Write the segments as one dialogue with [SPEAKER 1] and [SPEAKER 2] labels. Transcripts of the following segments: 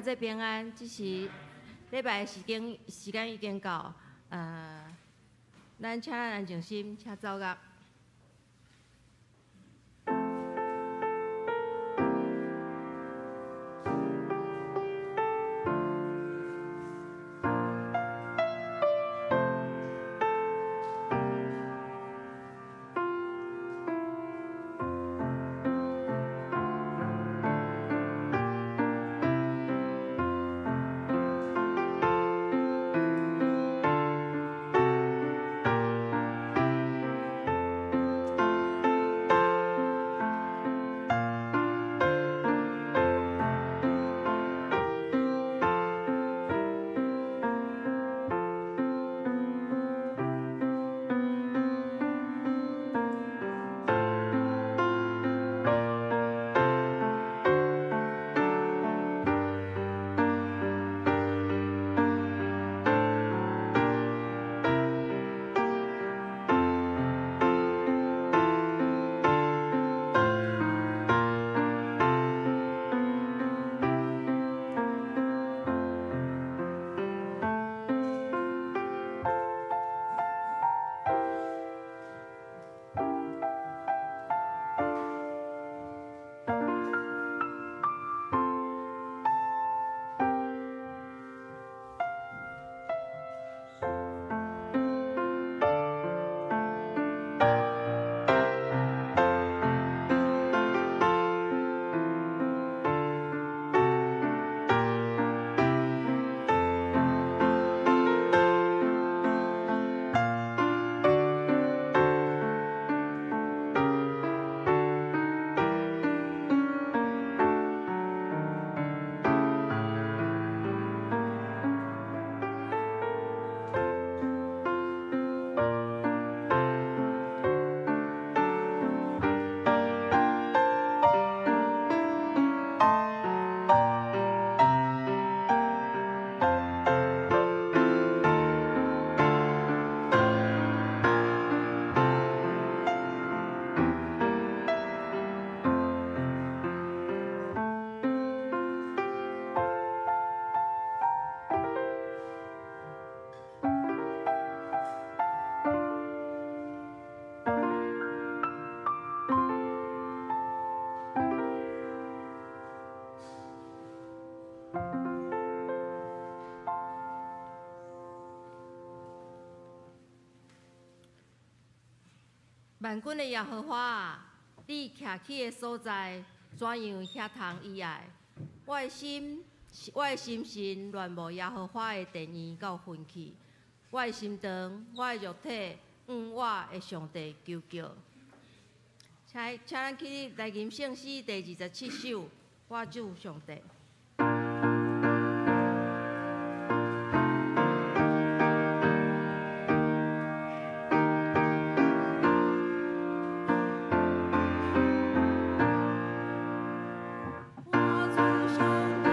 [SPEAKER 1] 弟平安，這是禮拜的時間，時間已經到，咱請咱安靜心，請奏樂。萬軍的耶和華啊，你徛起的所在，怎樣遐通以愛？我的心，我的心神戀慕耶和華的殿院到昏去。我的心腸，我的肉體，向我的上帝求叫。請，請咱起來吟聖詩第27首，我主上帝。我主上帝，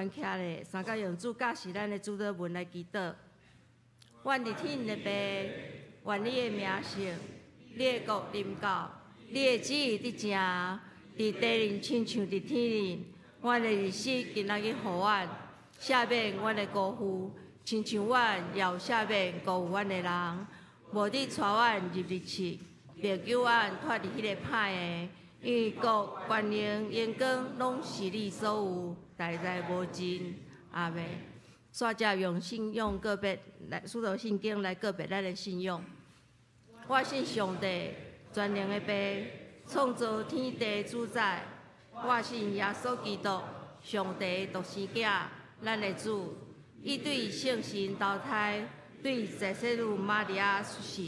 [SPEAKER 1] 阮徛咧，三角用主教示咱的主禱文來祈禱。阮佇天的父，願你的名聖，你的國臨到，你的旨意得成，佇地面親像佇天頂。阮的日食今仔日予阮，赦免阮的辜負，親像阮也有赦免辜負阮的人。無得帶阮入日試，並救阮脫離彼个歹的。因為國、權能、榮光，攏是你所有，代代無盡。阿們。煞才用信仰告別來，使徒信經來告別咱的信仰。我信上帝，全能的父，創造天地主宰。我信耶穌基督，上帝的獨生囝，咱的主。伊對聖神投胎，對坐洗女瑪利亞出世，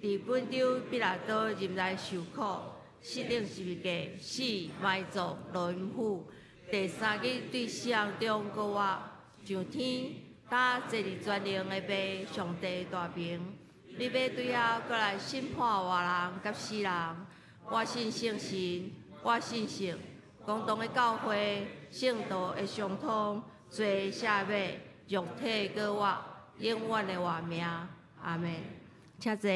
[SPEAKER 1] 佇本丟彼拉多入來受苦，死釘十字架，死埋葬落陰府，第三日對死人中復活，上天，搭坐佇全能的父上帝大爿。你欲對遐閣來審判活人佮死人。我信聖神，我信聖公同的教會，聖徒的相通，罪赦免，肉體閣活，永遠的活命。阿們。請坐。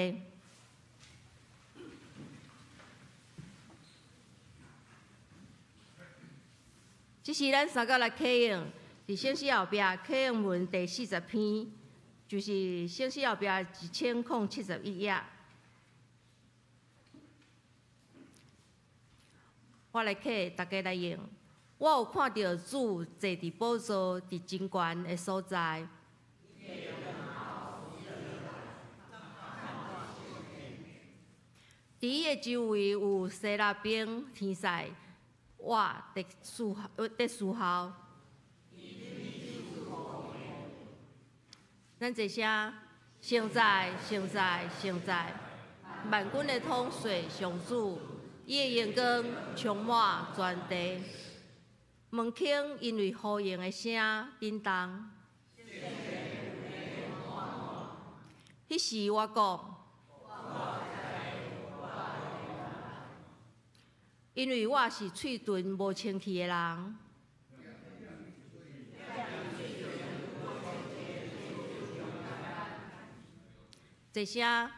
[SPEAKER 1] 這是咱三個來啟用，佇聖詩後壁啟用文第40篇，就是聖詩後壁1071頁。我來啟，大家來用。我有看著主坐佇寶座，佇真懸的所在。佇伊的周圍有西拉兵天使，我佇侍候。咱齊聲，聖哉，聖哉，聖哉！萬軍的統帥上主，伊的榮光充滿全地。門框因為呼應的聲震動。彼時我講，因為我是喙唇無清氣的人。這聲，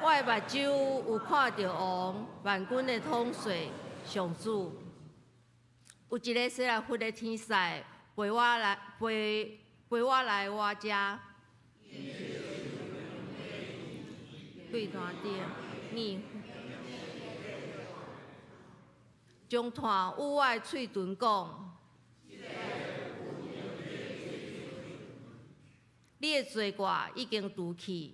[SPEAKER 1] 我的目睭有看著王，萬軍的統帥上主。有一个西拉弗的天使陪我來，陪陪我來我遮。對壇頂，你將炭與我的喙唇講，你的罪過已經除去。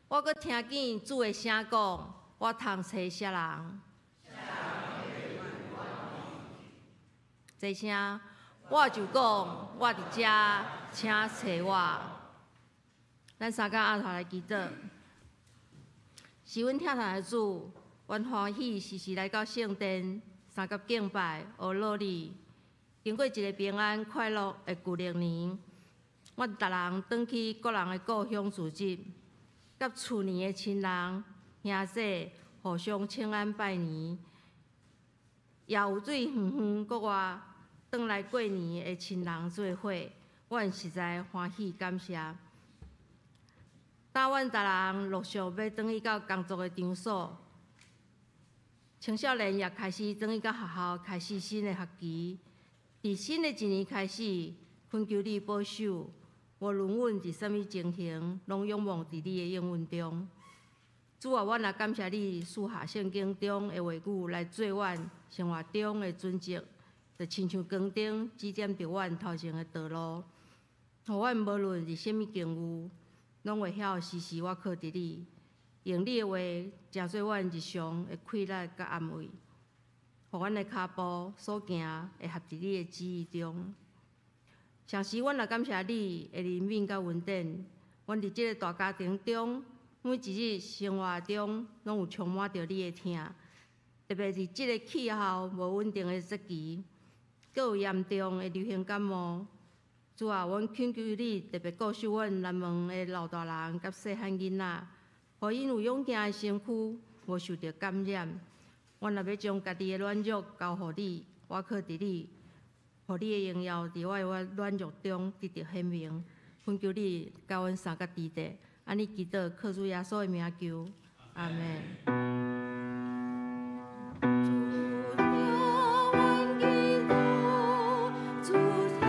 [SPEAKER 1] 我閣聽見主的聲講，我通揣啥人？這聲我就講，我佇遮，請揣我。咱三个阿頭來祈禱。是阮疼痛的主，阮歡喜時時來到聖殿，三佮敬拜，阿羅你。經過一个平安快樂的舊曆年，阮逐人轉去各人的故鄉住宅，佮厝內的親人、兄弟互相請安拜年，也有對遠遠國外轉來過年的親人做伙，阮實在歡喜感謝。當阮逐人陸續欲轉去到工作的場所，青少年也開始轉去到學校，開始新的學期。佇新的一年開始，懇求你保守，無論阮佇啥物情形，攏仰望佇你的應允中。主啊，阮也感謝你賜下聖經中的話語來做阮生活中的準則，就親像光燈指點著阮頭前的道路，予阮無論佇啥物境遇，攏會曉時時倚靠佇你，用你的話成做阮日常的氣力佮安慰，予阮的跤步所行會合佇你的旨意中。同時，阮也感謝你的憐憫佮恩典，阮佇這個大家庭中，每一日生活中攏有充滿著你的疼，特別佇這個氣候無穩定的節期，閣有嚴重的流行感冒。主啊，阮懇求你特別顧守阮南門的老大人佮細漢囡仔，予𪜶有勇健的身軀，無受著感染。阮若欲將家己的軟弱交予你，我靠佇你，予你的榮耀佇我的軟弱中得著顯明。懇求你佮阮相佮佇咧，按呢祈禱，靠主耶穌的名求，阿們。主聽阮祈禱，主聽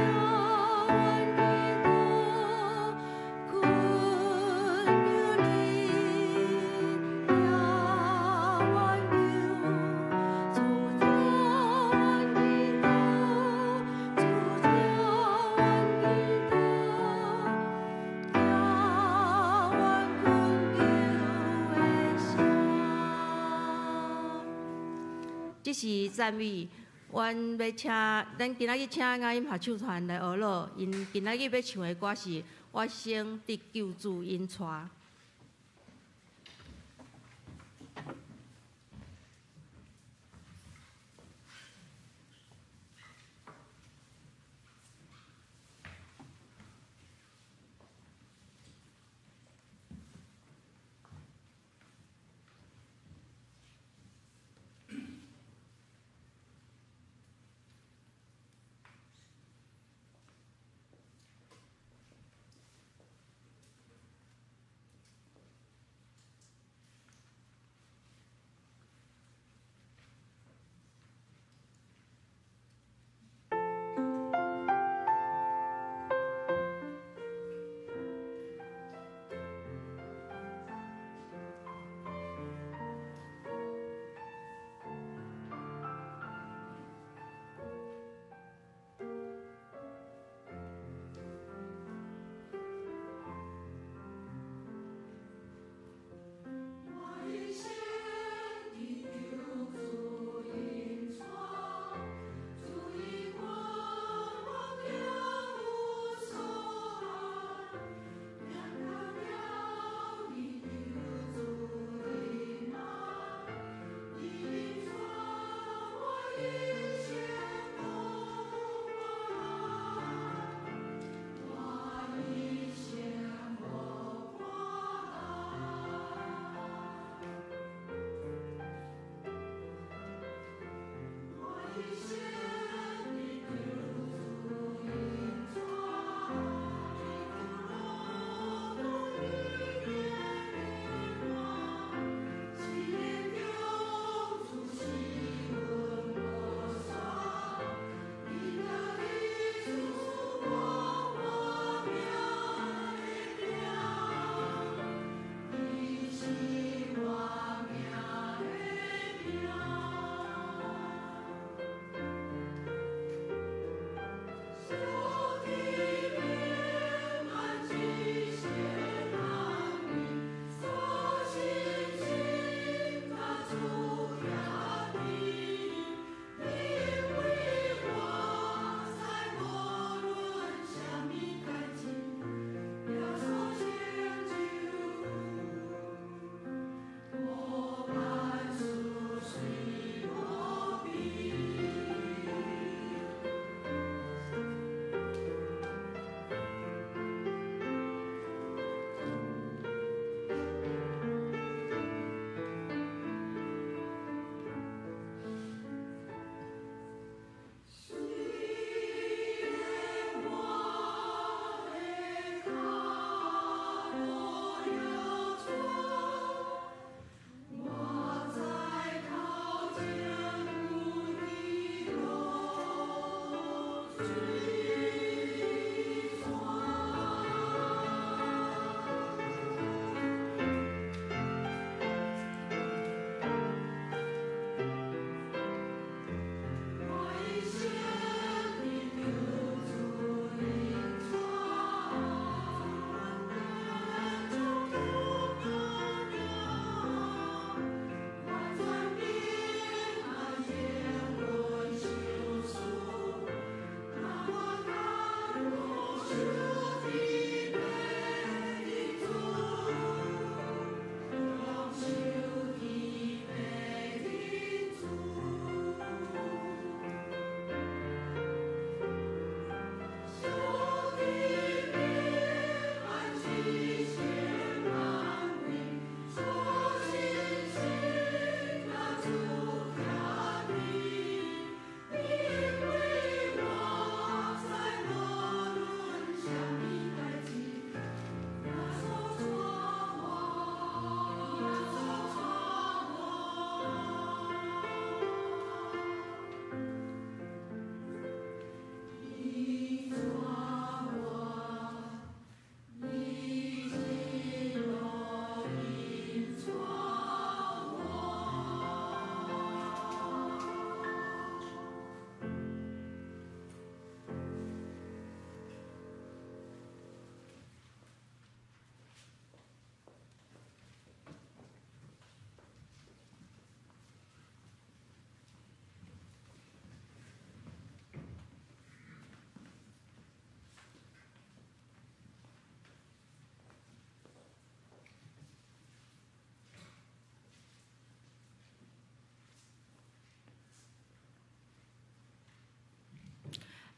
[SPEAKER 1] 阮祈禱，懇求你聽阮求。主聽阮祈禱，主聽阮祈禱，聽阮懇求的聲。這是讚美，阮欲請，咱今仔日請雅音合唱團來學樂，𪜶今仔日欲唱的歌是《我生得救主引帶》。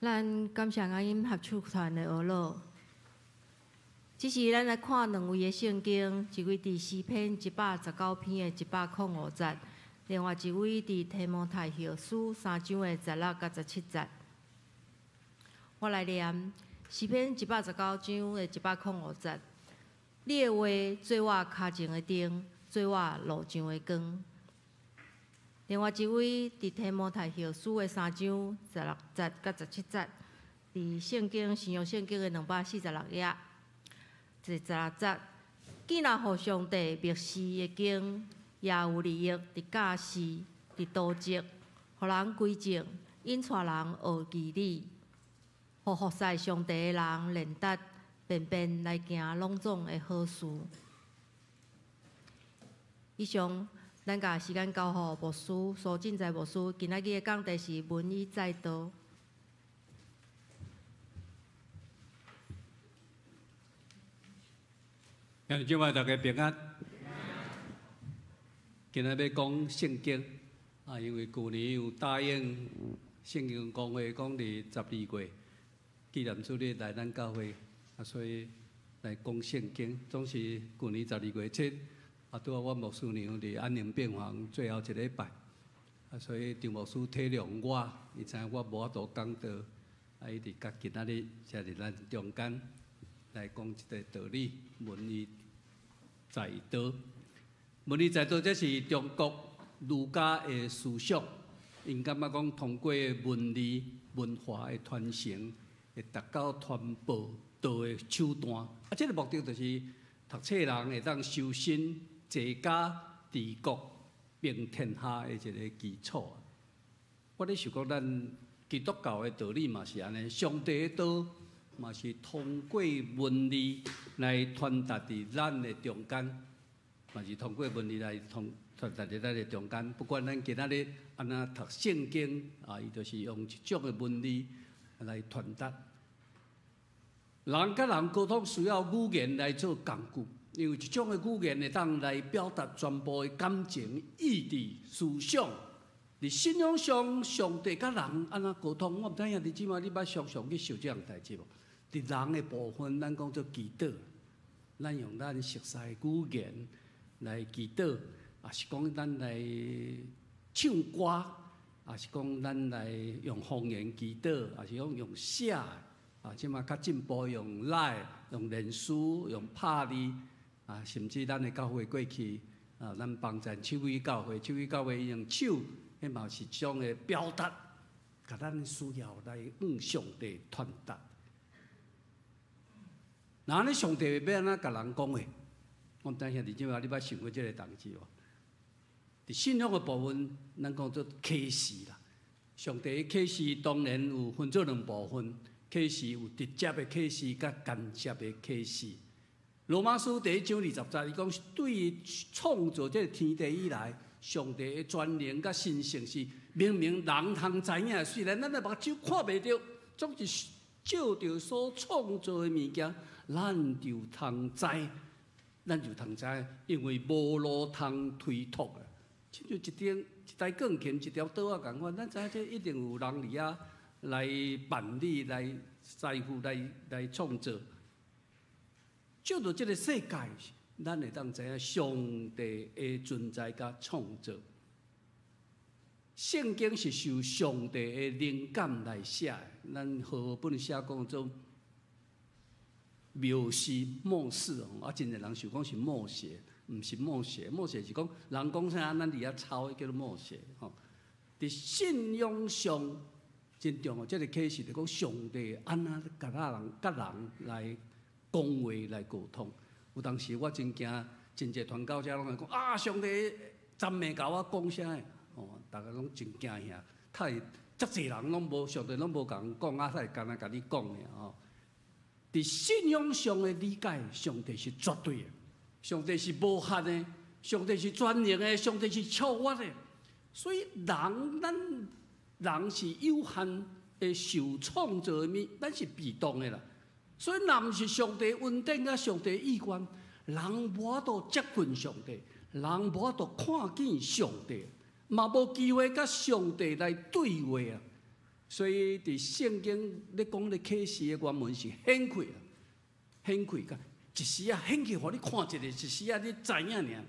[SPEAKER 1] 咱感謝阿音合唱團的學樂。這時咱來看兩位的聖經，一位佇詩篇119篇的105節，另外一位佇提摩太後書三章的16佮17節。我來念詩篇119章的一百空五節。你的話做我跤前的燈，做我路上的光。另外一位佇提摩太後書的三章16節佮17節，佇聖經新約聖經的246頁，第16節，既若予上帝默示的經，也有利益佇教示、佇督責，予人歸正，引帶人學義理，予服侍上帝的人練達，便便來行攏總的好事。以上，咱共時間交予牧師蘇進財牧師，今仔日的講題是文以載道。
[SPEAKER 2] 兄弟姊妹，大家平安。今仔欲講聖經啊，因為舊年有答應聖經公會講佇12月紀念主日來咱教會，啊，所以來講聖經，總是舊年12月7。啊，拄好阮牧師娘佇安寧病房最後一禮拜，啊，所以張牧師體諒我，伊知影我無法度講道，啊，伊就佮今仔日才佇咱中間來講這個道理，文以載道。文以載道，這是中國儒家的思想，𪜶感覺講通過文字文化的傳承，會達到傳播道的手段。啊，這個目的就是讀冊人會當修身、齊家、治國、平天下的一個基礎。我咧想講，咱基督教的道理嘛是按呢，上帝的道嘛是通過文字來傳達佇咱的中間，嘛是通過文字來通傳達佇咱的中間。不管咱今仔日按怎讀聖經啊，伊就是用一種的文字來傳達。人佮人溝通需要語言來做工具，因為這種的語言會當來表達全部的感情、意志、思想。佇信仰上，上帝佮人按怎溝通？我毋知影你這馬你捌常常去想這項代誌無？佇人的部分，咱講做祈禱，咱用咱熟悉的語言來祈禱，抑是講咱來唱歌，抑是講咱來用方言祈禱，抑是講用寫的。啊，這馬較進步，用 LINE、用臉書、用拍字，啊，甚至咱的教會過去，啊，咱幫贊手語教會，手語教會用手，彼嘛是一種的表達，共咱需要來向上帝傳達。那按呢，上帝欲按怎共人講話？我毋知兄弟姊妹，你捌想過這個代誌無？佇信仰的部分，咱講做啟示啦。上帝的啟示當然有分做兩部分。啟示有直接的啟示，佮間接的啟示。羅馬書第一章20節，伊講對創造這個天地以來，上帝的全能佮神性是明明人通知影的。雖然咱的目睭看袂著，總是照著所創造的物件，咱就通知，咱就通知，因為無路通推脫啊。親像一頂一台鋼琴，一條桌仔仝款，咱知影這一定有人佇遐。來辦理、來師傅、來來創造，照著這个世界，咱會當知影上帝的存在佮創造。聖經是受上帝的靈感來寫的，咱和合本寫講做描詩默示哦，啊，真濟人想講是默寫，毋是默寫，默寫是講人講啥，咱佇遐抄，叫做默寫吼。佇信仰上。真重要，這个啟示就講上帝按怎共咱人、佮人來講話來溝通。有當時我真驚，真濟傳教者攏會講啊，上帝昨暝共我講啥个？哦，逐家攏真驚嚇，太足濟人攏無上帝攏無共人講，啊，才會干焦共你講爾吼。佇信仰上的理解，上帝是絕對的，上帝是無限的，上帝是全能的，上帝是超越的。所以人咱。人是有限的受創造的物，咱是被動的啦。所以，若毋是上帝恩典佮上帝意願，人無法度接近上帝，人無法度看見上帝，嘛無機會佮上帝來對話啊。所以佇聖經咧講咧啟示的原文是顯開，顯開佮一時仔顯開，予你看一下，一時仔你知影爾。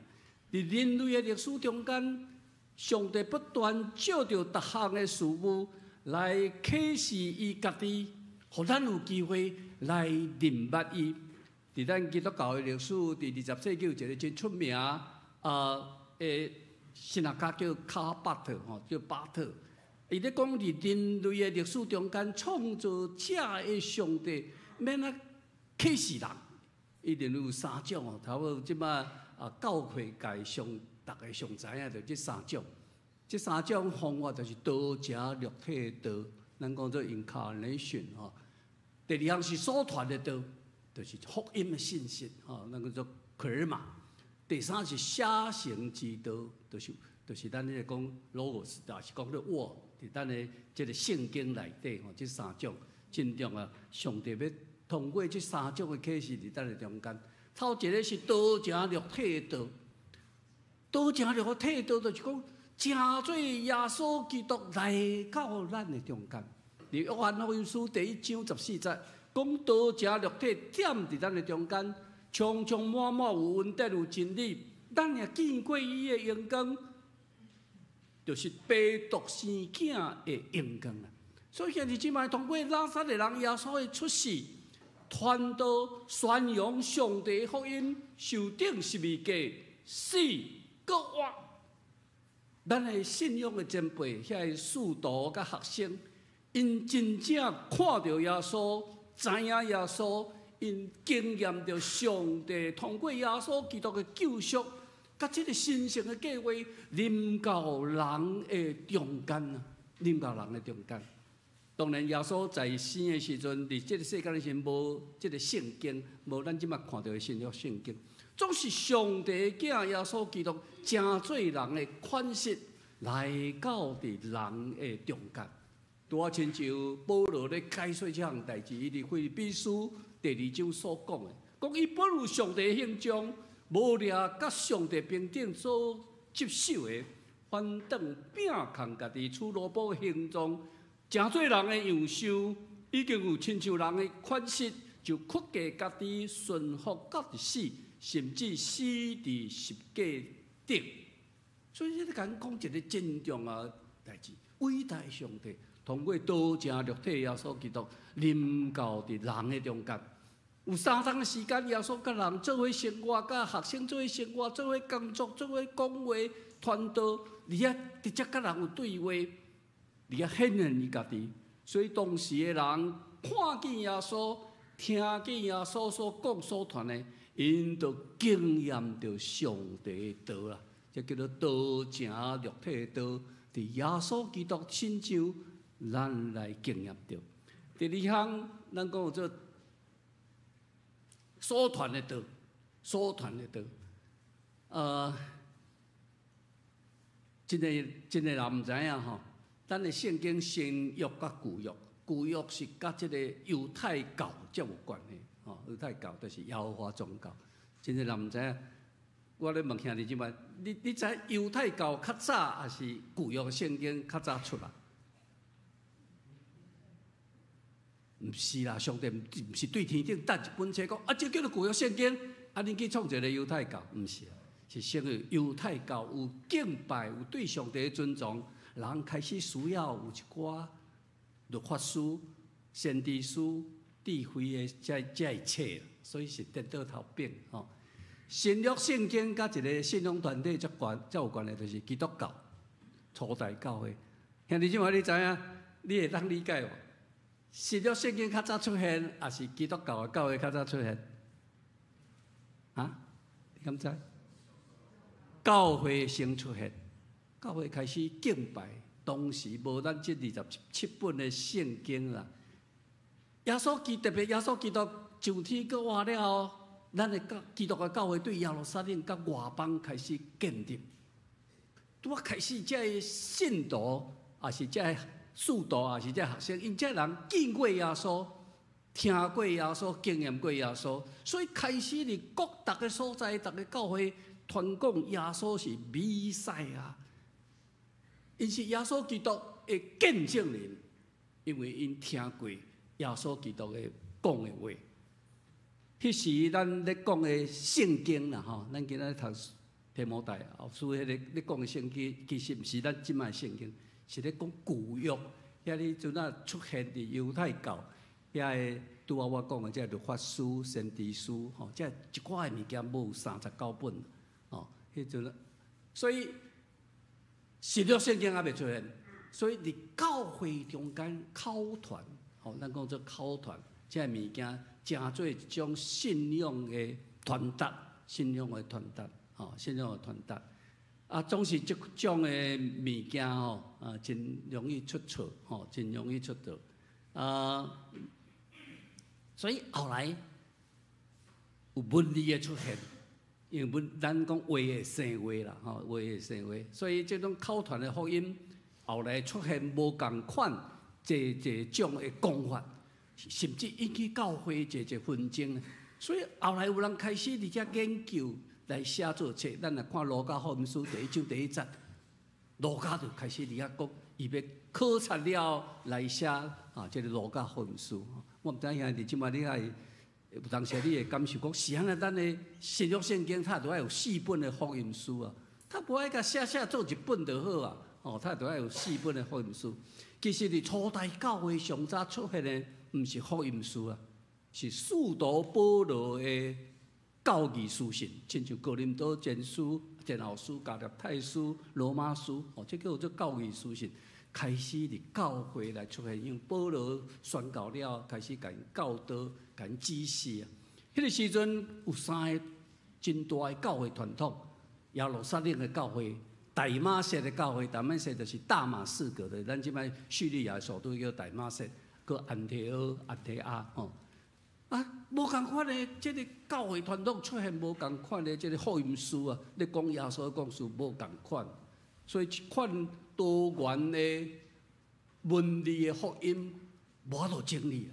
[SPEAKER 2] 佇人類的歷史中間，上帝不斷藉著逐項的事物來啟示伊家己，予咱有機會來認捌伊。佇咱基督教的歷史，佇20世紀有一个真出名的神學家叫卡巴特吼，叫巴特。伊咧講佇人類的歷史中間，創造者的上帝欲按怎啟示人？伊認為有三種哦，差不多這擺教會界上逐家上知影就這三種。這三種方法就是道成肉體的道，咱講做 incarnation 吼。第二項是所傳的道，就是福音的信息吼，咱叫做 kerygma。第三是寫成之道，就是咱彼个講 logos，就是講做 word，佇咱的這个聖經內底吼，這三種真重要。上帝欲通過這三種的啟示佇咱的中間。頭一个是道成肉體的道，道成肉體的道就是講，成做耶穌基督來到咱的中間。佇約翰福音書第一章14節，講道成肉體踮佇咱的中間，充充滿滿有恩典有真理。咱也見過伊的榮光，就是父獨生囝的榮光啊！所以兄弟姊妹，通過拿撒勒人耶穌的出世，傳道宣揚上帝福音，受釘十字架，死閣活。咱的信仰的前輩，遐个使徒佮學生，𪜶真正看著耶穌，知影耶穌，𪜶經驗著上帝通過耶穌基督的救贖，佮這个神聖的計劃臨到人的中間啊，臨到人的中間。當然，耶穌在生的時陣，佇這个世間的時陣，無這个聖經，無咱這擺看著的新約聖經，總是上帝的囝耶穌基督成做人的款式來到佇人的中間。拄仔親像保羅咧解說這項代誌，伊佇腓立比書第二章所講的，講伊本有上帝的形象，無掠佮上帝平等所執守的，反當摒空家己，取奴僕的形狀，成做人的樣式，已經有親像人的款式，就屈低家己，順服到死，甚至死佇十架頂。所以，這共咱講一个真重要的代誌，偉大上帝通過道成肉體耶穌基督臨到佇人的中間。有3冬的時間，耶穌佮人做伙生活，佮學生做伙生活，做伙工作，做伙講話、傳道，而且直接佮人有對話，而且顯現伊家己。所以當時的人看見耶穌，聽見耶穌所講所傳的，𪜶就經驗著上帝的道啦。這叫做道成肉體的道，佇耶穌基督身上，咱來經驗著。第二項，咱講做所傳的道，所傳的道。真濟真濟人毋知影吼，咱的聖經新約佮舊約，舊約是佮這个猶太教才有關係，吼，猶太教就是耶和華宗教。真濟人毋知影，我咧問兄弟姊妹，你知猶太教較早抑是舊約聖經較早出來？毋是啦，上帝毋是對天頂擲一本冊講，啊，這叫做舊約聖經，啊，恁去創一个猶太教，毋是，是先有猶太教有敬拜，有對上帝的尊重，人開始需要有一寡律法書、先知書、智慧的這个冊，所以是顛倒頭變吼。新約聖經佮一个信仰團體才關才有關係，就是基督教初代教會。兄弟姊妹，你知影？你會當理解無？新約聖經較早出現，抑是基督教的教會較早出現？啊？你敢知？教會先出現，教會開始敬拜，當時無咱這27本的聖經啦。耶穌基特別耶穌基督上天閣活了後，咱的教基督的教會對耶路撒冷佮外邦開始建立，拄仔開始這个信徒，抑是這个使徒，抑是這个學生，𪜶這人見過耶穌，聽過耶穌，經驗過耶穌，所以開始佇各逐个所在、逐个教會傳講耶穌是彌賽亞，𪜶是耶穌基督的見證人。因為𪜶聽過耶穌基督的講的話。彼時咱咧講的聖經啦，吼，咱今仔讀提摩太後書彼個咧講的聖經，其實毋是咱這擺聖經，是咧講舊約。遐咧陣仔出現佇猶太教遐个，拄仔我講的這律法書、先知書，吼，這一寡的物件無有39本，吼，彼陣，所以新約聖經猶未出現，所以佇教會中間口傳，吼，咱講做口傳，這物件成做一種信仰的傳達，信仰的傳達，吼，信仰的傳達。啊，總是這種的物件吼，啊，真容易出錯，吼，真容易出錯。啊，所以後來有文字的出現，因為文咱講話會生話啦，吼，話會生話，所以這種口傳的福音後來出現無仝款，濟濟種的講法，甚至引起教會濟濟紛爭。所以後來有人開始佇遮研究。來寫做冊，咱來看《路加福音書》第一章第一節，路加就開始佇遐講，伊欲考察了來寫啊，這个《路加福音書》。我毋知影兄弟這擺你愛有當時你會感受講，是按怎咱的新約聖經，它都愛有四本的福音書啊，它無愛共寫寫做一本就好啊，哦，它都愛有四本的福音書。其實佇初代教會上早出現的，毋是福音書啊，是使徒保羅的教義書信，親像哥林多前書、前後書、加拉太書、羅馬書，哦，這叫做教義書信。開始佇教會來出現，因為保羅宣教了，開始共𪜶教導、共𪜶指示啊。彼個時陣有三個真大的教會傳統：耶路撒冷的教會、大馬色的教會，大馬色就是大馬士革的，咱這擺敘利亞首都叫大馬色，閣安提阿、安提阿，吼。啊，無仝款的這个教會傳統出現無仝款的這个福音書啊，咧講耶穌的故事無仝款，所以這款多元的文字的福音無法度整理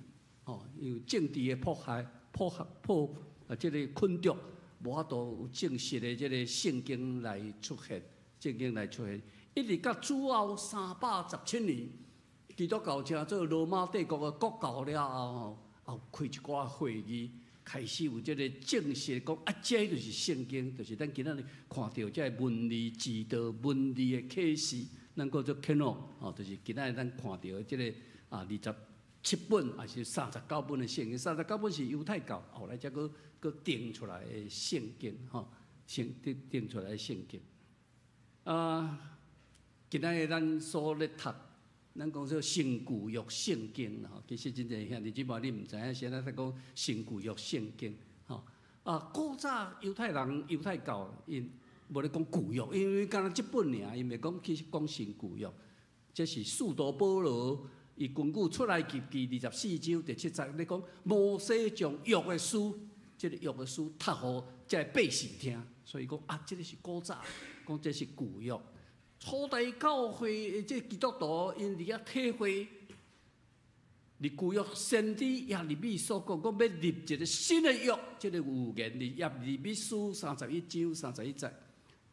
[SPEAKER 2] 啊，吼，因為政治的迫害、迫害、迫啊，這个困局無法度有正式的這个聖經來出現，聖經來出現，一直到主後317年，基督教成做羅馬帝國的國教了後，吼。後開一寡會議，開始有這个正式講啊，這就是聖經，就是咱今仔日看著這个文字指導、文字的啟示，咱叫做 canon 哦，就是今仔日咱看著的這个啊27本，抑是三十九本的聖經，三十九本是猶太教後來才閣閣定出來的聖經，吼，聖定定出來的聖經。啊，今仔日咱所咧讀。咱講說新舊約聖經啦，其實真濟兄弟姊妹你毋知影，現在在講新舊約聖經，吼啊，古早猶太人、猶太教𪜶無咧講舊約，因為干焦這本爾，𪜶袂講其實講新舊約。這是使徒保羅伊根據出埃及記24章第7節咧講，摩西將約的書，這个約的書讀予這个百姓聽，所以講啊，這个是古早，講這是舊約。初代教會這基督徒，𪜶佇遐體會，佇舊約先知耶利米所講，講欲立一个新的約，這个預言佇耶利米書31章31節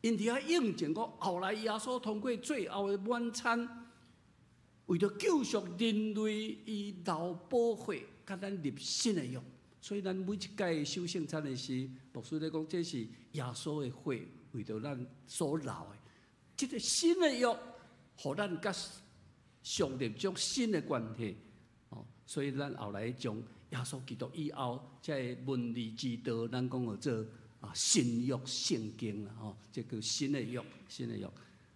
[SPEAKER 2] ，𪜶佇遐應證講，後來耶穌通過最後的晚餐，為著救贖人類，伊流寶血，共咱立新的約。所以咱每一屆守聖餐的時，牧師咧講，這是耶穌的血，為著咱所流的。這个新的約，予咱佮上帝種新的關係，哦，所以咱後來將耶穌基督以後，這个文字指導，咱講叫做啊新約聖經啦，吼，這叫新的約，新的約。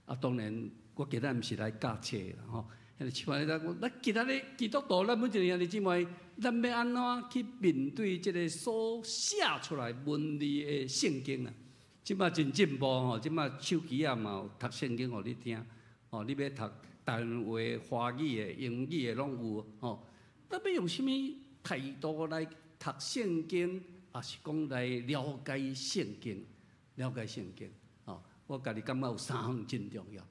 [SPEAKER 2] 啊，當然我今仔毋是來教冊啦，吼。像咱講，咱今仔日基督徒，咱每一个兄弟姊妹，咱欲按怎去面對這个所寫出來文字的聖經啊？這擺真進步吼，這擺手機仔嘛有讀聖經予你聽，吼，你欲讀台灣話、華語的、英語的攏有吼。咱欲用啥物態度來讀聖經，抑是講來了解聖經？了解聖經，吼，我家己感覺有三項真重要。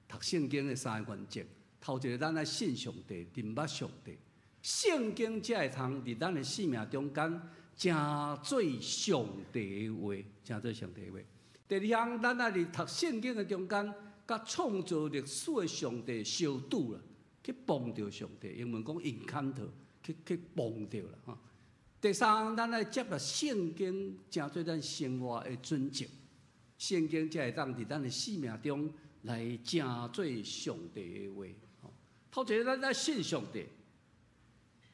[SPEAKER 2] 讀聖經的三個原則，頭一个，咱愛信上帝，認捌上帝。聖經才會通佇咱的生命中間。成做上帝的話，成做上帝的話。第二項，咱愛佇讀聖經的中間，佮創造歷史的上帝相拄啦。去碰著上帝。英文講 encounter，去碰著啦吼。第三，咱愛接納聖經，成做咱生活的準則。聖經才會當佇咱的生命中來成做上帝的話。頭一个，咱愛信上帝，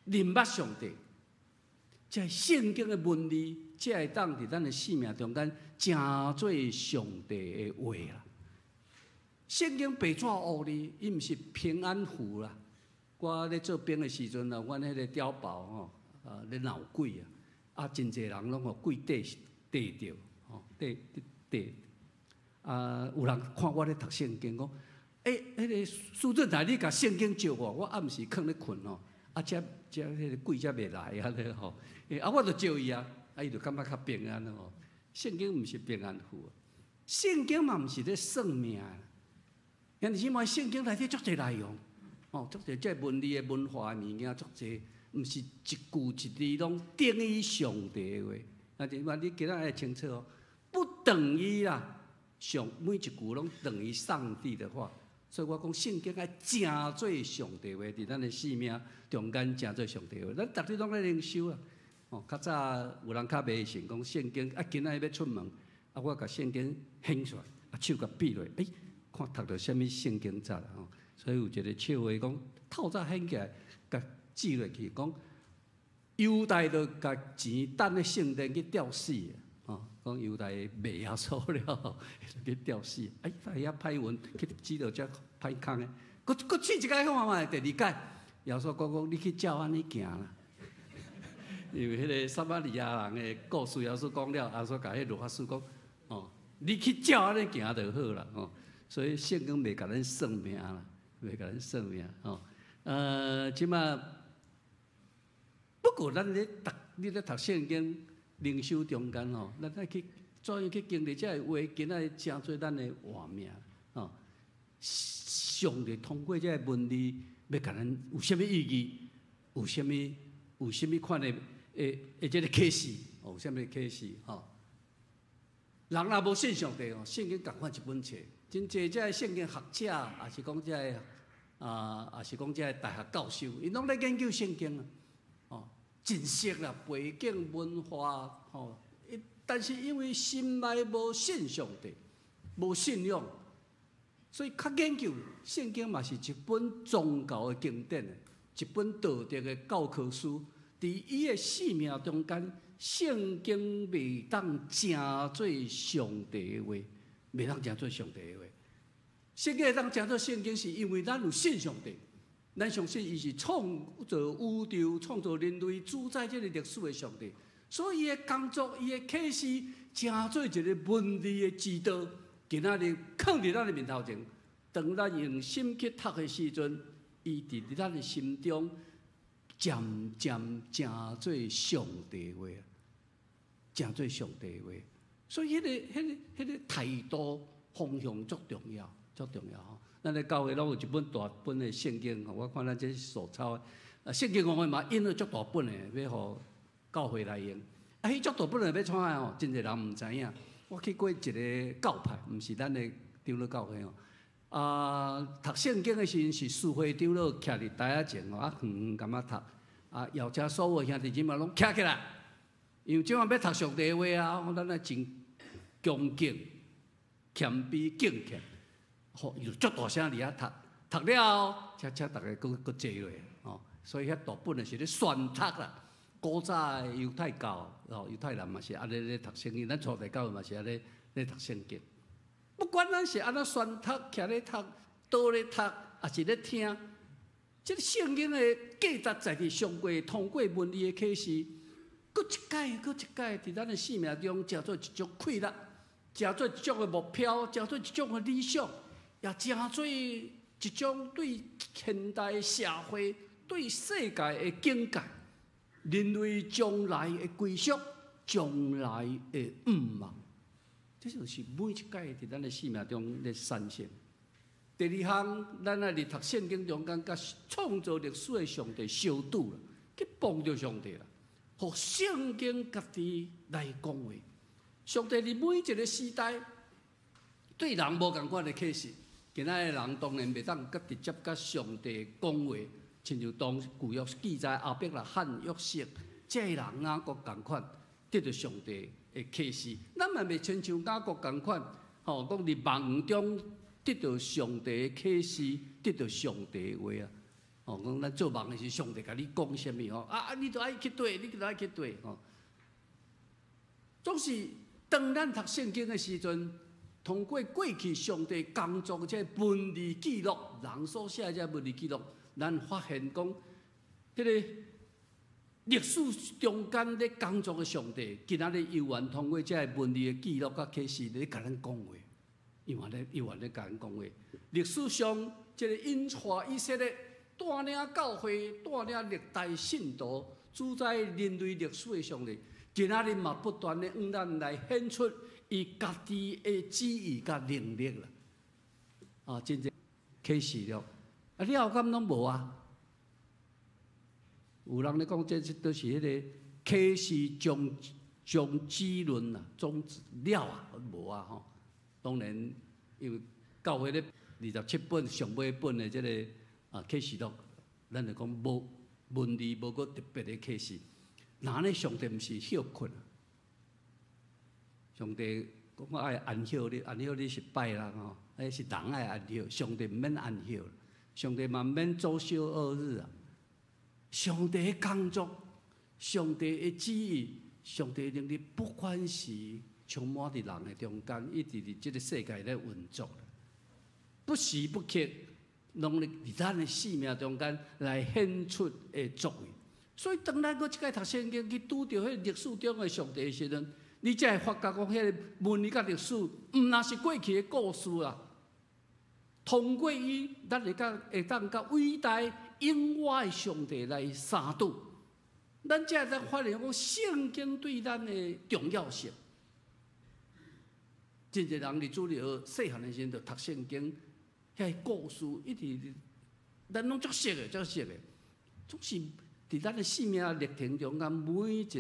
[SPEAKER 2] 認捌上帝，這聖經的文字，才會當佇咱的生命中間成做上帝的話啦。聖經白紙烏字，伊毋是平安符啦。我咧做兵的時陣啊，阮彼個碉堡吼，啊咧鬧鬼啊，啊真濟人攏予鬼綴綴著，吼綴綴。啊，有人看我咧讀聖經，講，欸，彼個蘇振台，你共聖經借我，我暗時囥咧睏吼，啊，才才彼個鬼才袂來按呢吼。啊，我就借伊啊，啊，伊就感覺較平安吼。聖經毋是平安符，聖經嘛毋是咧算命。兄弟姊妹，聖經內底足濟內容，哦，足濟這文字的文化的物件足濟，毋是一句一字攏等於上帝的話。兄弟姊妹，你今仔愛清楚哦，不等於啦，上每一句攏等於上帝的話。所以我講聖經愛成做上帝話，佇咱的生命中間成做上帝話。咱逐日攏咧靈修啊。哦，較早有人較迷信，講聖經啊，今仔日欲出門，啊，我共聖經掀出來，啊，手共比落，欸，看讀著啥物聖經節吼。所以有一個笑話講，透早掀起來，共記落去，講猶大就共錢等咧聖殿去吊死，吼，講猶大賣耶穌了，去吊死。哎，在遐歹運，去指著遮歹空的，閣閣試一擺看覓，第二擺，耶穌講講，你去照按呢行啦。因為彼個撒瑪利亞人的故事，耶穌講了，耶穌共彼律法師講，哦，你去照按呢行就好啦，吼。所以聖經袂共咱算命啦，袂共咱算命，吼。這馬不過咱咧讀，你咧讀聖經靈修中間吼，咱愛去怎樣去經歷這个話，今仔日成做咱的活命，吼。上帝通過這个文字，欲共咱有啥物意義？有啥物款的的這个啟示？有啥物啟示？吼？人若無信上帝哦，聖經仝款一本冊，真濟這个聖經學者，抑是講這个啊，抑是講這个大學教授，𪜶攏咧研究聖經啊，哦，真熟啦，背景文化吼，但是因為心內無信上帝，無信仰，所以較研究聖經嘛是一本宗教的經典，一本道德的教科書。佇伊的生命中間，聖經袂當成做上帝的話，袂當成做上帝的話。聖經會當成做聖經，是因為咱有信上帝，咱相信伊是創造宇宙、創造人類、主宰這个歷史的上帝。所以伊的工作、伊的啟示，成做一个文字的指導，今仔日囥佇咱的面頭前。當咱用心去讀的時陣，伊佇咱的心中漸漸成做上帝話，成做上帝話。所以彼个、彼个、彼个態度方向足重要，足重要吼。咱咧教會攏有一本大本的聖經，我看咱這是手抄的。啊，聖經公會嘛印了足大本的，欲予教會來用。啊，彼足大本的欲創啥吼？真濟人毋知影。我去過一个教派，毋是咱的長老教會吼。啊，讀聖經的時陣是司會長老徛佇台仔前吼，啊，遠遠共仔讀。啊，邀請所有兄弟姊妹攏徛起來，因為這擺欲讀上帝話啊，咱愛真恭敬、謙卑、敬虔。吼，伊就足大聲佇遐讀，讀了後，才才逐个閣閣坐落，吼。所以遐大本的是咧宣讀啦。古早的猶太教，吼，猶太人嘛是按呢咧讀聖經，咱初代教會嘛是按呢咧讀聖經。不管咱是按怎宣讀、徛咧讀、倒咧讀，抑是咧聽，這个聖經的價值在佇上過通過文字的啟示，閣一擺閣一擺，佇咱的生命中，成做一種快樂，成做一種的目標，成做一種的理想，也成做一種對現代社會、對世界的警戒，人類將來的歸宿，將來的向望，這就是每一擺佇咱的生命中咧產生。第二項，咱愛佇讀聖經中間，佮創造歷史的上帝相拄啦，去碰著上帝啦，予聖經家己來講話。上帝佇每一个時代對人無仝款的啟示。今仔的人當然袂當佮直接佮上帝講話，親像當舊約記載亞伯拉罕、約瑟，這个人雅各仝款得著上帝的啟示。咱嘛袂親像雅各仝款，吼，講佇夢中得著上帝的啟示，得著上帝的話啊。吼，講咱做夢的時，上帝共你講啥物吼？啊啊，你著愛去綴，你著愛去綴吼。總是當咱讀聖經的時陣，通過過去上帝工作這文字記錄，人所寫的這文字記錄，咱發現講，彼个歷史中間咧工作的上帝，今仔日猶原通過這个文字的記錄佮啟示咧共咱講話，猶原咧猶原咧共咱講話。歷史上這个引帶以色列帶領教會、帶領歷代信徒主宰人類歷史的上帝，今仔日嘛不斷咧向咱來顯出伊家己的旨意佮能力啦。啊，真濟啟示錄，啊，了敢攏無啊？有人咧講，這這都是彼个啟示種種子論啊，種子了啊，無啊吼。當然，因為教會咧27本上尾本的這个啊啟示錄，咱就講無文字無閣特別的啟示。那呢，上帝毋是歇睏啊？上帝講我愛安息日，安息日是拜六吼，彼是人愛安息，上帝毋免安息，上帝嘛毋免周休二日啊。上帝的工作，上帝的旨意，上帝的能力，不管是充滿佇人的中間，一直佇這个世界咧運作，不時不刻，攏咧佇咱的生命中間來顯出的作為。所以，當咱閣這擺讀聖經去拄著彼个歷史中的上帝的時陣，你才會發覺講，彼个文字佮歷史，毋若是過去的故事啊。通過伊，咱會佮會當佮偉大永活的上帝來相拄。咱才會當發現講聖經對咱的重要性。真濟人佇主日學細漢的時陣就讀聖經，遐个故事一直咱攏足熟的，足熟的，總是佇咱的生命歷程中間每一個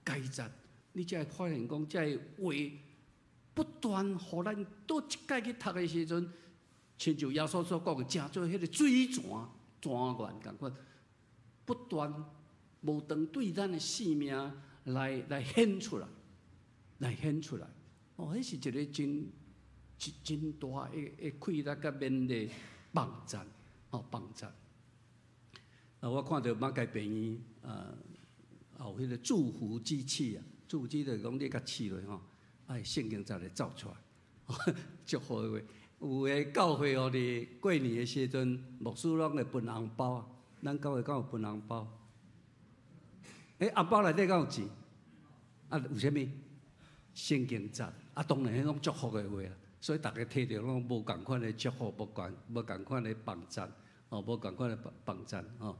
[SPEAKER 2] 階層，你才會發現講，這个話不斷予咱佗一擺去讀的時陣，親像耶穌所講的，成做彼个水泉泉源仝款，不斷無斷對咱的生命來來顯出來，來顯出來。哦，彼是一个真真真大的的氣力佮勉勵幫贊，哦幫贊。啊，我看著馬偕病院啊，有彼个祝福機器啊，祝福機就是講你共試落吼，哎，聖經節會走出來，祝福的話。有的教會哦，佇過年的時陣，牧師攏會分紅包啊。咱教會敢有分紅包？欸，紅包內底敢有錢？啊，有啥物？聖經節啊，當然彼攏祝福的話啊，所以逐家提著攏無仝款的祝福，無仝無仝款的幫贊，哦，無仝款的幫幫贊吼。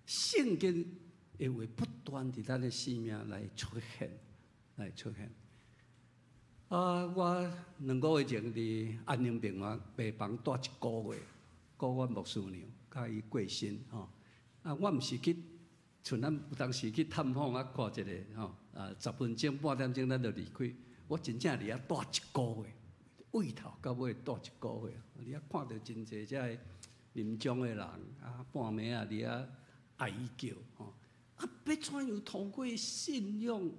[SPEAKER 2] 聖經的話不斷佇咱的生命來出現，來出現。啊！我2個月前佇安寧病房病房蹛一個月，顧阮牧師娘，佮伊過身吼。啊，我毋是去，像咱有當時去探訪啊，看一下吼，啊，10分鐘半點鐘咱就離開。我真正佇遐蹛一個月，對頭到尾蹛一個月，佇遐看著真濟這个臨終的人，啊，半暝啊佇遐哀叫吼。啊，欲怎樣透過信仰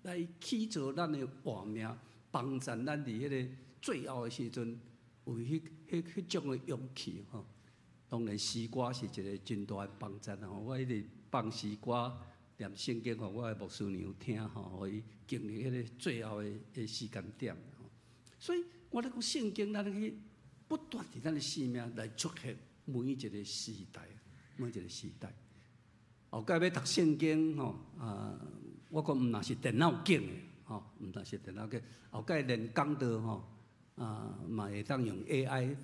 [SPEAKER 2] 來去做咱的活命，幫助咱佇彼个最後的時陣有彼彼彼種的勇氣吼。當然詩歌是一个真大的幫助吼。我一直放詩歌、念聖經，予我的牧師娘聽吼，予伊經歷彼个最後的的時間點吼。所以我咧講聖經，咱去不斷佇咱的生命來出現每一個時代，每一個時代。後蓋欲讀聖經吼啊！我講毋若是電腦揀的吼，毋若是電腦揀。後蓋連講道吼啊，嘛會當用 AI。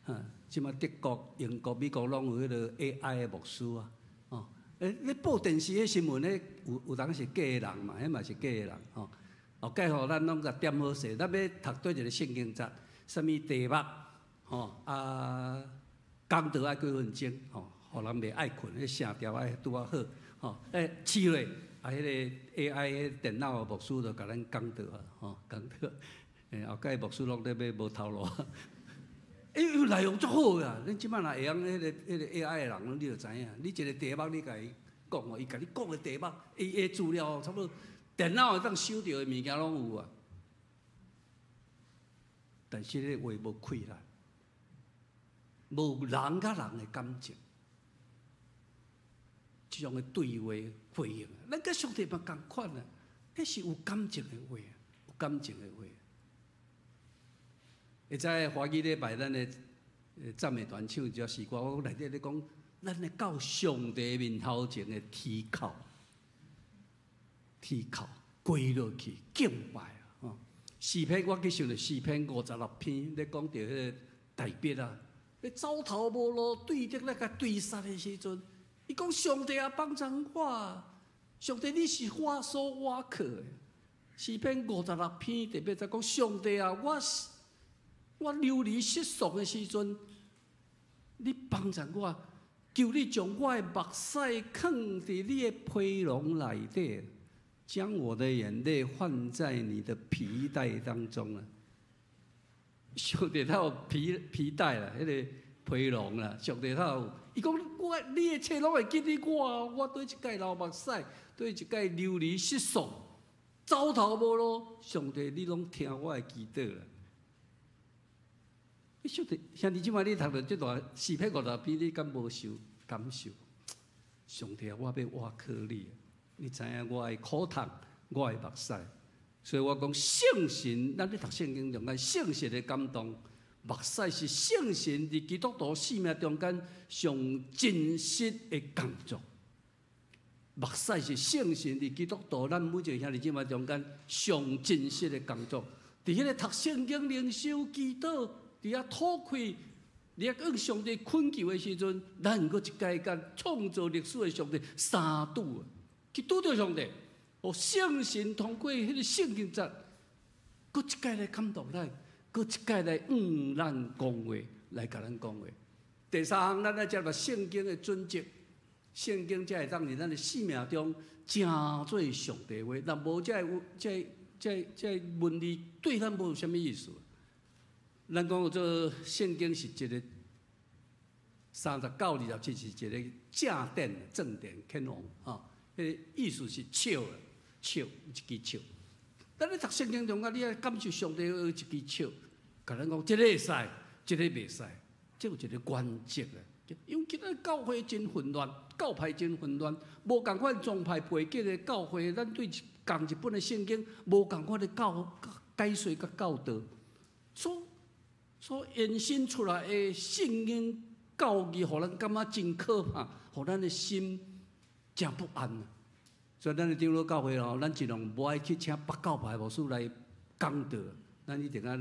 [SPEAKER 2] 哈，這馬德國、英國、美國攏有彼个 AI 的牧師啊。哦，欸，咧報電視的新聞咧，有有當時假的人嘛，彼嘛是假的人吼。後蓋吼，咱攏共點好勢，咱欲讀佗一个聖經節，啥物題目吼啊，講道愛幾分鐘吼，予人袂愛睏，彼聲調愛拄仔好吼。欸，試落。啊，彼个 AI 電腦的牧師就共咱講道啊，吼，講道。欸，後蓋牧師攏咧欲無頭路，欸，內容足好啊！恁這擺若會曉彼個 AI 的人，你就知影。你一個題目你共伊講哦，伊共你講的題目，伊的資料差不多電腦會當收著的物件攏有啊。但是彼個話無氣力，無人佮人的感情，這種的對話回應，咱佮上帝嘛仝款啊，彼是有感情的話，有感情的話。會知華語禮拜咱的讚美團唱一首詩歌，我內底咧講，咱咧到上帝面頭前的啼哭，啼哭跪落去敬拜啊！詩篇我去想著詩篇56篇咧講著彼個大衛啊，咧走投無路，對敵咧共追殺的時陣，伊講上帝啊，幫助我，上帝你是我所倚靠的。詩篇五十六篇特別在講上帝啊，我是。我流離失所的時陣，你幫助我，求你將我的目屎囥佇你的皮囊內底，將我的眼淚放在你的皮帶當中啊！上帝他有皮帶啦，彼個皮囊啦，上帝他有。伊講我你的一切攏會記得我，我佗一擺流目屎，佗一擺流離失所，走投無路，上帝你攏聽我的祈禱啦。你曉得，像你這擺你讀著這段詩篇五十篇，你敢無受感受？上帝啊，我欲倚靠你，你知影我的苦痛，我的目屎，所以我講聖神，咱咧讀聖經中間聖神的感動，目屎是聖神佇基督徒生命中間上真實的工作。目屎是聖神佇基督徒咱每一個兄弟姊妹中間上真實的工作。佇彼個讀聖經、靈修、祈禱，佇遐討氣，佇遐向上帝懇求的時陣，咱閣一擺共創造歷史的上帝相拄啊，去拄著上帝，予聖神通過彼個聖經節，閣一擺來感動咱，閣一擺來向咱講話，來共咱講話。第三項，咱愛接納聖經的準則，聖經才會當佇咱的生命中成做上帝話。若無這个這個文字，對咱無啥物意思。咱講做聖經是一個39-27是一個正典正典 canon 吼，彼個意思是尺尺一支尺。咱咧讀聖經中間，你愛感受上帝的一支尺，共咱講這個會使，這個袂使，這有一個原則啊。因為今仔教會真混亂，教派真混亂，無仝款宗派背景的教會，咱對仝一本的聖經無仝款的教解說佮教導，所延伸出來的聖經教義，予咱感覺真可怕，予咱的心真不安。所以咱的長老教會吼，咱盡量無愛去請別教派牧師來講道，咱一定愛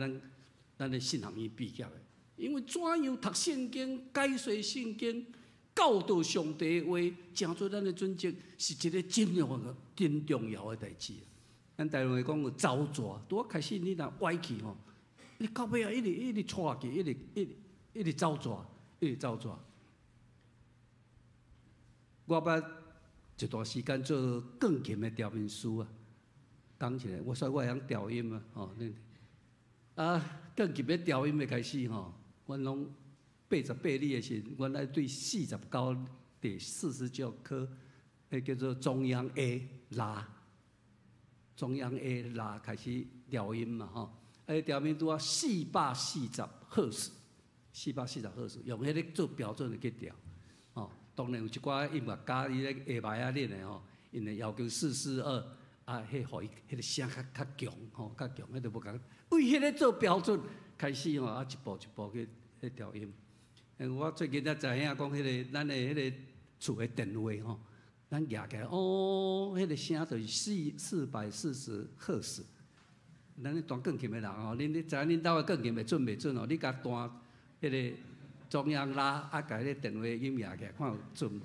[SPEAKER 2] 咱的神學院畢業的。因為怎樣讀聖經、解說聖經、教導上帝的話，成做咱的準則，是一個真重要、真重要的代誌。咱台灣話講有走蛇，拄仔開始你若歪去吼，你到尾啊一直一直掣去，一直一直一直走蛇，一直走蛇。我捌一段時間做鋼琴的調音師啊，鋼琴的，我所以我會曉調音啊，吼，啊，鋼琴咧調音的開始吼，阮攏88里的時，阮愛對49第49顆，彼叫做中央 A 拉，中央 A 拉開始調音嘛，吼，啊，調音拄仔440赫茲，四百四十赫茲，用彼個做標準的去調，吼。當然有一寡音樂家伊咧下擺仔練的吼，𪜶會要求442，啊，彼予伊彼個聲較較強吼，較強，彼就無仝。為彼個做標準開始吼，啊，一步一步去去調音。我最近才知影講，彼個咱的彼個厝的電話吼，咱舉起來，哦，彼個聲就是440赫茲。咱咧彈鋼琴的人吼，恁你知影恁兜的鋼琴會準袂準吼？你共彈彼個中央拉，啊，共彼個電話音舉起來，看有準無？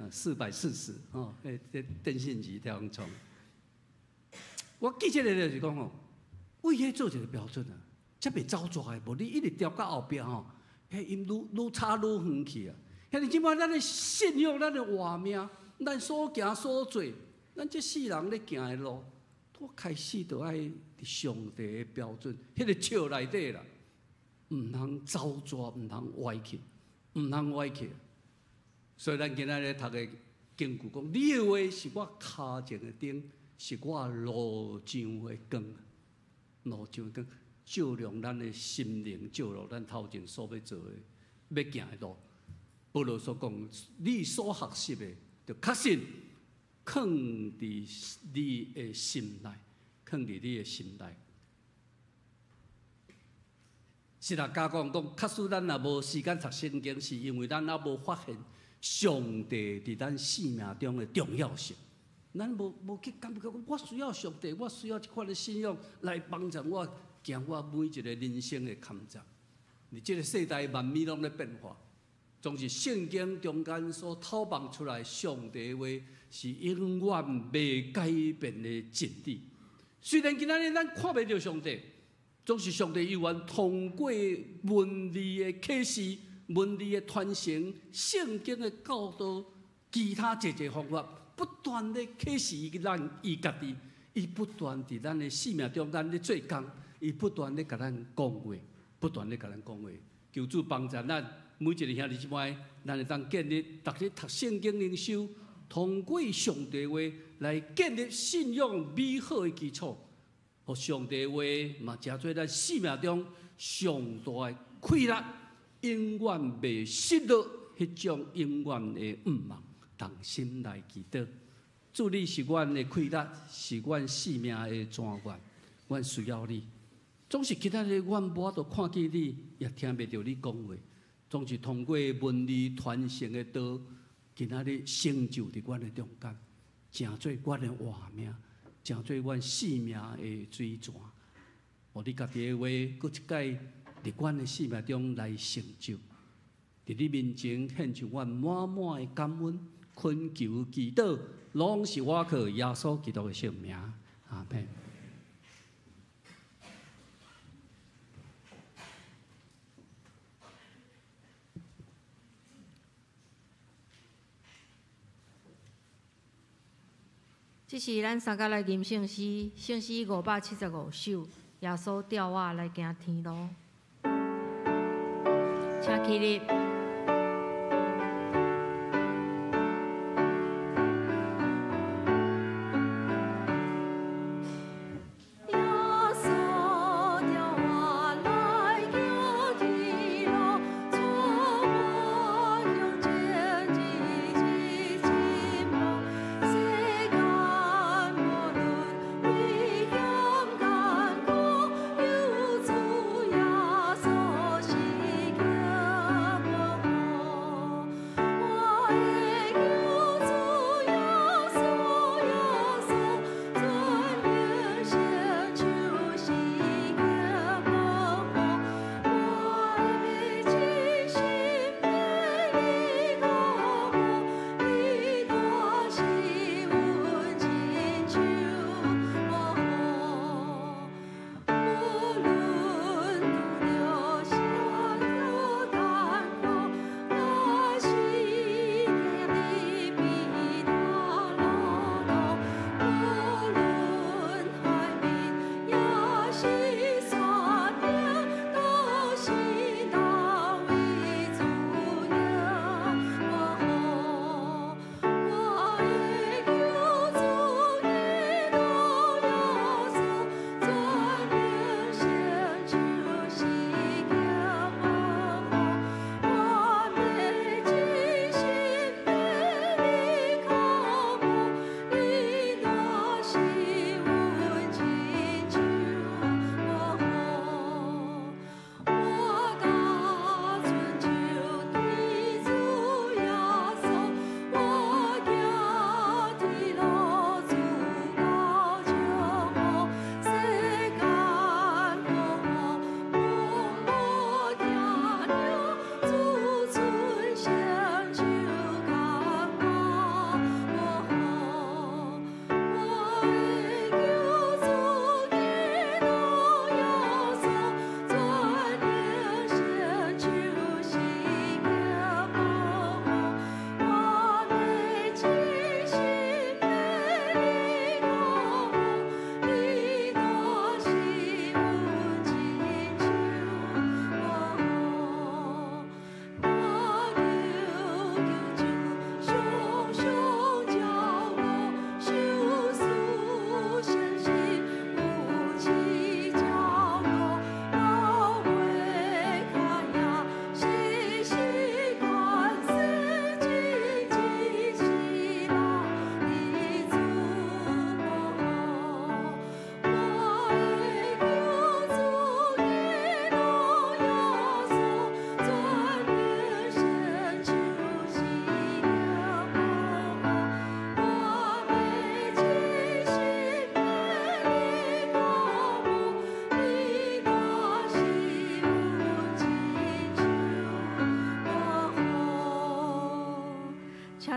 [SPEAKER 2] 啊，440吼，彼這電信機調創。我記這個就是講吼，為彼做一個標準啊，才袂走蛇的，無你一直調到後壁吼，彼音愈愈差愈遠去啊。兄弟姊妹，咱的信仰，咱的活命，咱所行所做，咱這世人咧行的路，都開始就愛佇上帝的標準，彼個尺內底啦。毋通走蛇，毋通歪去，毋通歪去。所以咱今仔日讀的經句講，你的話是我跤前的燈，是我路上的光，路上的光，照亮咱的心靈，照亮咱頭前所欲做的、欲行的路。保羅所講，你所學習的，著確信，囥佇你的心內，囥佇你的心內。神學家講講，假使咱若無時間讀聖經，是因為咱猶無發現上帝佇咱生命中的重要性。咱無去感覺講，我需要上帝，我需要這款的信仰來幫助我行我每一個人生的坎站。佇這個世代萬物攏咧變化，總是聖經中間所透放出來上帝的話是永遠袂改變的真理。雖然今仔日咱看袂著上帝，總是上帝猶原通過文字的啟示、文字的傳承、聖經的教導、其他濟濟方法，不斷咧啟示咱伊家己，伊不斷佇咱的生命中間咧做工，伊不斷咧共咱講話，不斷咧共咱講話。求主幫助咱每一个兄弟姊妹，咱會當建立逐日讀聖經靈修，通過上帝話來建立信仰美好的基礎。予上帝話嘛，成做咱生命中上大的快樂，永遠袂失落彼種永遠的盼望。同心來祈禱，主你是阮的快樂，是阮生命的泉源，阮需要你。總是今仔日阮無法度看見你，也聽袂著你講話。總是通過文字傳承的道，今仔日成就佇阮的中間，成做阮的活命。成做阮生命的水泉，予你家己的話，閣一擺佇阮的生命中來成就。佇你面前獻上阮滿滿的感恩、懇求、祈禱，攏是我靠耶穌基督的聖名。阿們。
[SPEAKER 1] 這是咱三甲來吟聖詩，聖詩575首，耶穌帶我來行天路，請起立。
[SPEAKER 3] 耶穌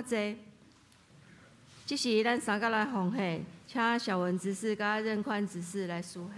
[SPEAKER 1] 請坐。這時，咱三個來奉獻，請小文執事佮任寬執事來司獻。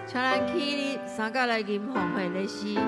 [SPEAKER 1] 請咱起立，三甲來吟奉獻的詩。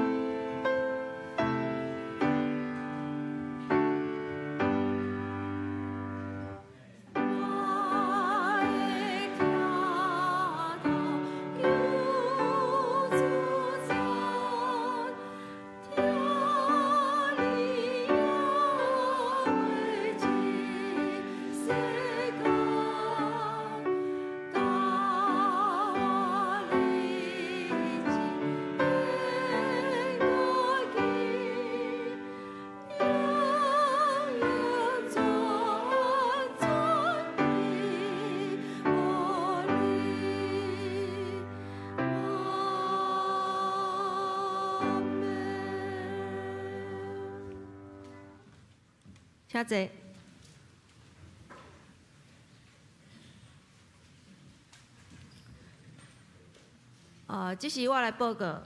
[SPEAKER 1] 請坐。這是我來報告。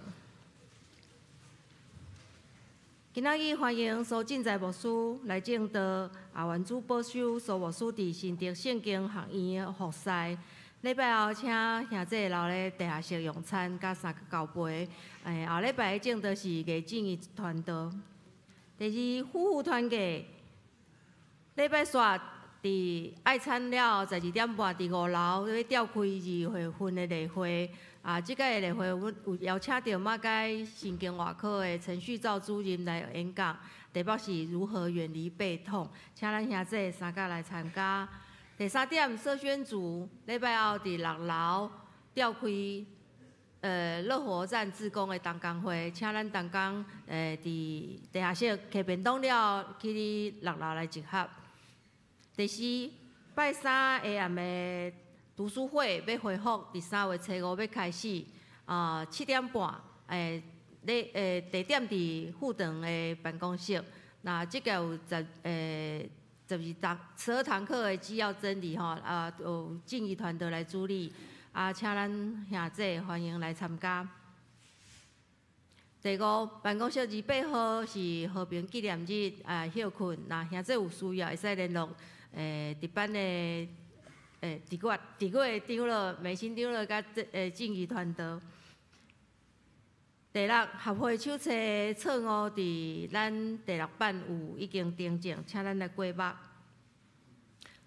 [SPEAKER 1] 今仔日歡迎蘇進在牧師來證道，也願主保守蘇牧師佇新竹聖經學院的服事。禮拜後請兄弟留咧地下室用餐，佮三角交杯。後禮拜的證道是魏正義傳道。第二，夫婦團契。禮拜四佇愛餐了後，12點半佇五樓欲召開2月份的例會。啊，這屆的例會，阮有邀請著馬偕神經外科的陳旭照主任來演講，題目是如何遠離背痛，請咱兄弟三甲來參加。第三點，社宣組禮拜後佇六樓召開樂活站志工的同工會，請咱同工佇地下室摕便當了後，去六樓來集合。第四，拜三下暗的讀書會欲恢復，佇3月初5欲開始，7點半，地點佇副長的辦公室。那這個有12堂課的基要真理吼，啊，有靜怡團隊來主理，啊，請咱兄弟歡迎來參加。第五，辦公室28號是和平紀念日，啊，歇睏，若兄弟有需要，會使聯絡值班的佇我的長老、美心長老佮靜怡團隊。第六，協會手冊錯誤佇咱第六版有已經訂正，請咱來過目。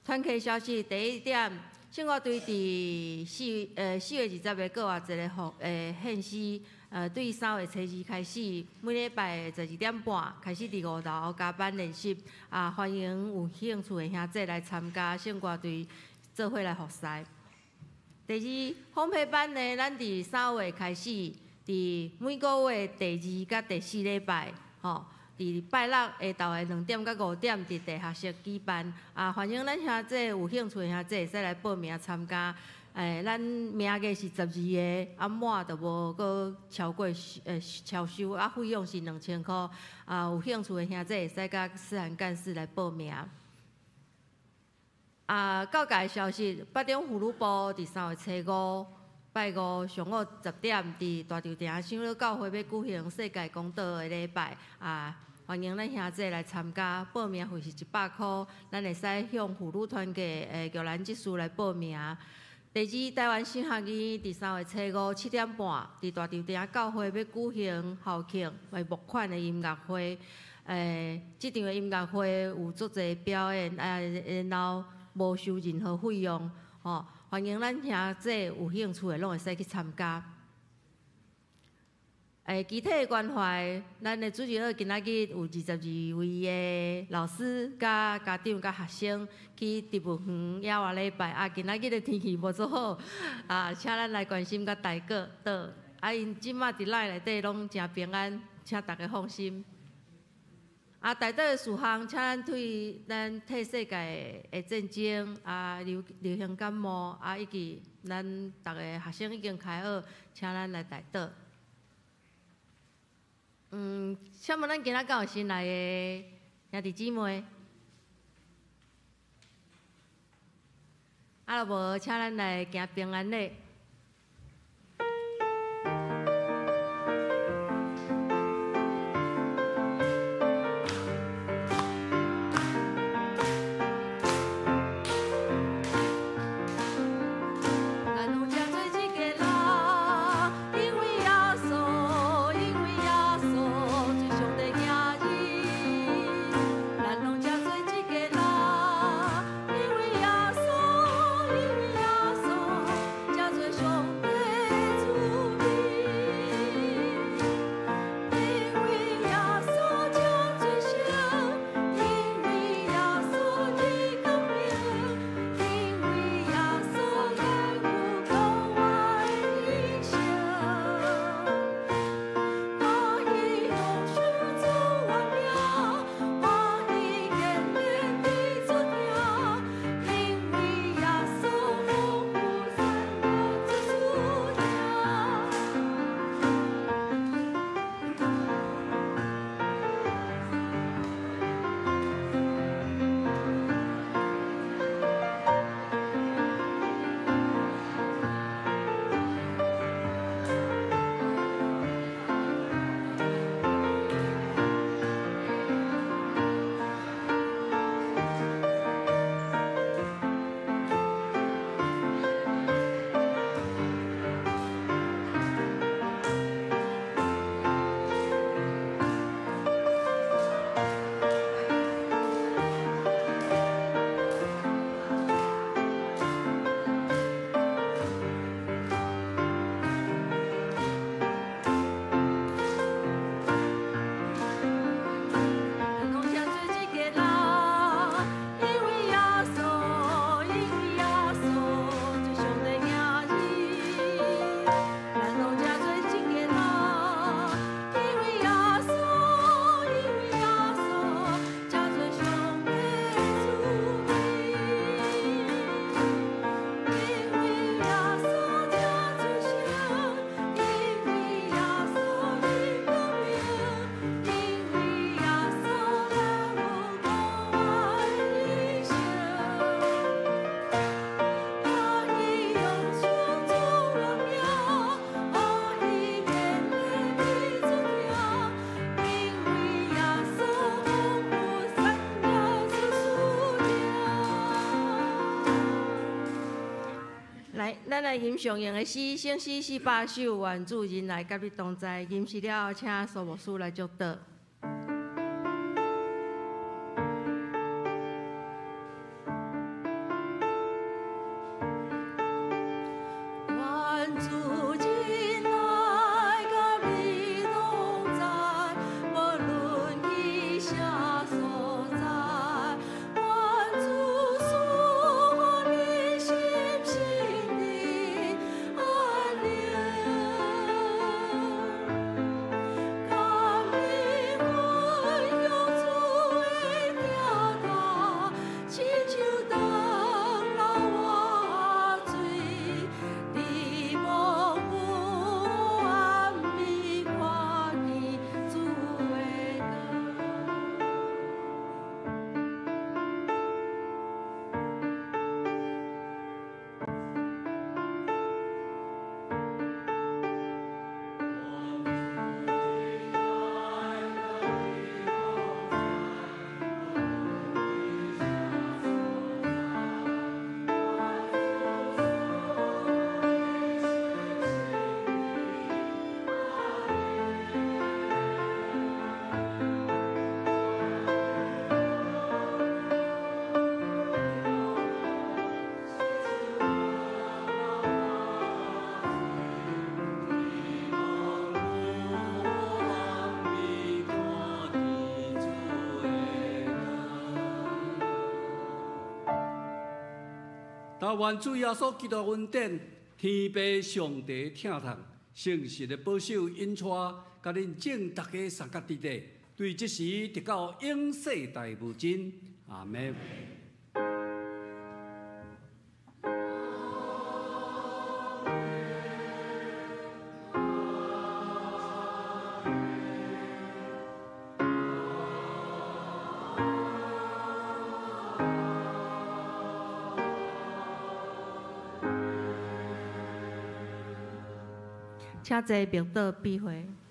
[SPEAKER 1] 團契消息，第一點，聖歌隊佇4月20日閣有一个獻詩，對3月初2開始，每禮拜12點半開始佇五樓加班練習，啊，歡迎有興趣的兄弟來參加聖歌隊做伙來服侍。第二，烘焙班呢，咱佇3月開始，佇每个月第二佮第四禮拜，吼，佇拜六下晝的2點到5點，佇地下室舉辦。啊，歡迎咱兄弟有興趣的兄弟會使來報名參加。咱名額是12個，啊滿就無閣超過超收，啊費用是2000箍。啊，有興趣的兄弟會使佮思涵幹事來報名。啊，教界消息，北中婦女部佇3月初5。拜五上午10點，佇大稻埕長老教會欲舉行世界公道的禮拜，啊，歡迎咱兄弟來參加。報名費是100箍，咱會使向婦女團契玉蘭執事來報名。第二，台灣神學院佇3月初5 7點半，佇大稻埕教會欲舉行校慶為募款的音樂會。這場的音樂會有足濟表演，啊，然後無收任何費用，吼，歡迎咱兄弟有興趣的攏會使去參加。集體的關懷，咱的主日學今仔日有22位的老師、佮家長、佮學生去植物園野外禮拜。啊，今仔日的天氣無足好，啊，請咱來關心佮代禱。啊，𪜶這馬佇內內底攏誠平安，請大家放心。啊，代禱的事項，請咱對咱替世界的戰爭、啊流行感冒，啊以及咱逐个學生已經開學，請咱來代禱。請問咱今仔敢有新來的兄弟姊妹？啊，若無，請咱來行平安禮。來，咱來吟上用的詩，聖詩48首，願主仁愛佮你同在。吟詩了後，請蘇牧師來祝禱。
[SPEAKER 3] 感你。
[SPEAKER 2] 但願主耶穌基督恩典、天父上帝疼痛、聖神的保守引帶，佮恁眾逐家相佮佇咧，對這時直到永世代無盡。阿們。
[SPEAKER 1] 請坐，默禱閉會。